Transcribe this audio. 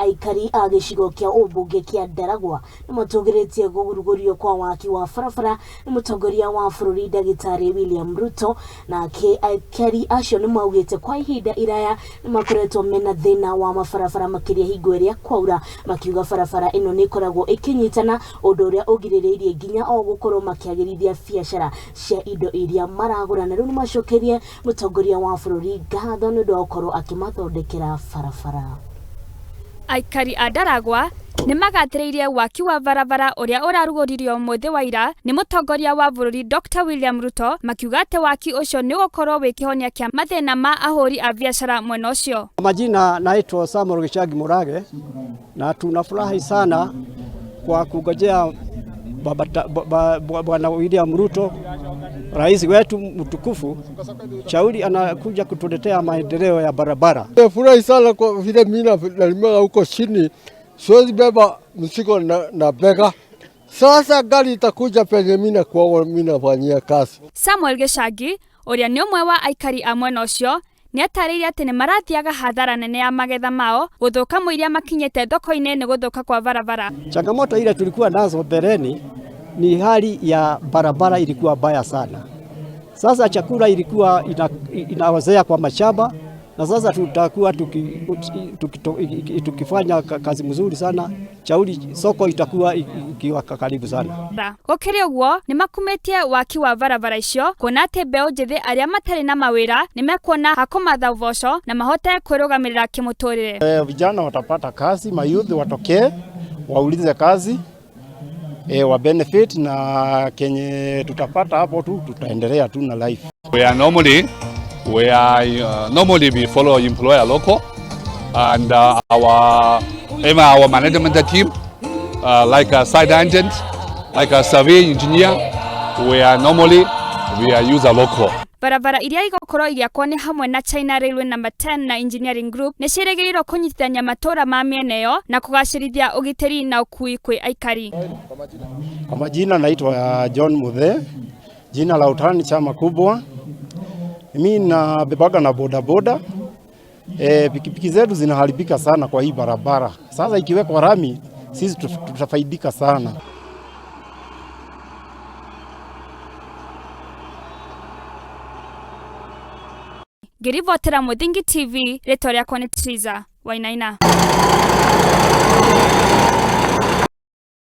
Aikari a gĩcigo kĩa ũmbunge kĩa Ndaragwa nĩ matũgĩrĩtie kũrugũrio kwa waki wa barabara nĩ mũtongoria wa bũrũri ndagĩtarĩ William Ruto. Nake aikari acio nĩ maugĩte kwa ihinda iraya nĩ makoretwo mena thĩna wa mabarabara, makĩria hingo ĩrĩa kwaura, makiuga barabara ĩno nĩ ĩkoragwo ĩkĩnyitana, ũndũ ũrĩa ũgirĩrĩirie nginya o gũkorwo makĩagĩrithia biacara cia indo iria maragũra. Na rĩu nĩ macokerie mũtongoria wa bũrũri ngatho nĩ ũndũ wa gũkorwo akĩmathondekera barabara. Aikari a Ndaragwa nĩ magathĩrĩirie waki wa barabara ũrĩa ũrarugũririo ũmũthĩ wa ira nĩ mũtongoria wa bũrũri Dr William Ruto, makiuga atĩ waki ũcio nĩ ũgũkorwo wĩ kĩhonia kĩa mathĩna ma ahũri a biacara mwena ũcio. Majina naitwa Samuel Gichangi Murage, na tunafurahi sana kwa kungojea Bwana William Ruto, rais wetu mtukufu, shauri anakuja kutuletea maendeleo ya barabara. Nafurahi sana kwa vile mimi nalimaga huko chini, siwezi beba mzigo na bega. Sasa gari itakuja penye mimi nakuwa mimi nafanyia kazi. Samuel Gichangi ũrĩa nĩ ũmwe wa aikari a mwena ũcio nĩ atarĩirie atĩ nĩ marathiaga hathara nene ya magetha mao gũthũka mũiria makinyĩte thoko-inĩ nĩ gũthũka kwa barabara. Changamoto ile tulikuwa nazo mbeleni ni hali ya barabara ilikuwa mbaya sana. Sasa chakula ilikuwa inaozea kwa mashamba, na sasa tutakuwa tukifanya kazi mzuri sana, chauri soko itakuwa ikiwa karibu sana. Gũkĩrĩ ũguo nĩ makumĩtie waki wa barabara icio kuona atĩ mbeũ njĩthĩ arĩa matarĩ na mawĩra nĩ mekuona hakũmatha ũboco na mahote kwĩrũgamĩrĩra kĩmũtũrĩre. Vijana watapata kazi, mayouth watokee waulize kazi, wa benefit na kenye tutapata hapo tu tutaendelea tu na life. We are normally we follow employer local and our even our management team, like a site agent, like a survey engineer, we are normally we are use a local. Barabara iria igũkorwo igĩakwo nĩ hamwe na China Railway Number 10 na Engineering Group nĩ ciĩrĩgĩrĩirwo kũnyitithania matũũra ma mĩena ĩyo na kũgacĩrithia ũgitĩri na ũkuui kwĩ aikari. Kwa majina naitwa John Muthe, jina la utani Chama Kubwa. Mimi nabebaga na bodaboda. Pikipiki zetu zinaharibika sana kwa hii barabara. Sasa ikiwekwa rami sisi tutafaidika sana. Ngĩribotera Mũthingi TV, rĩtwa rĩakwa nĩ Triza Wainaina.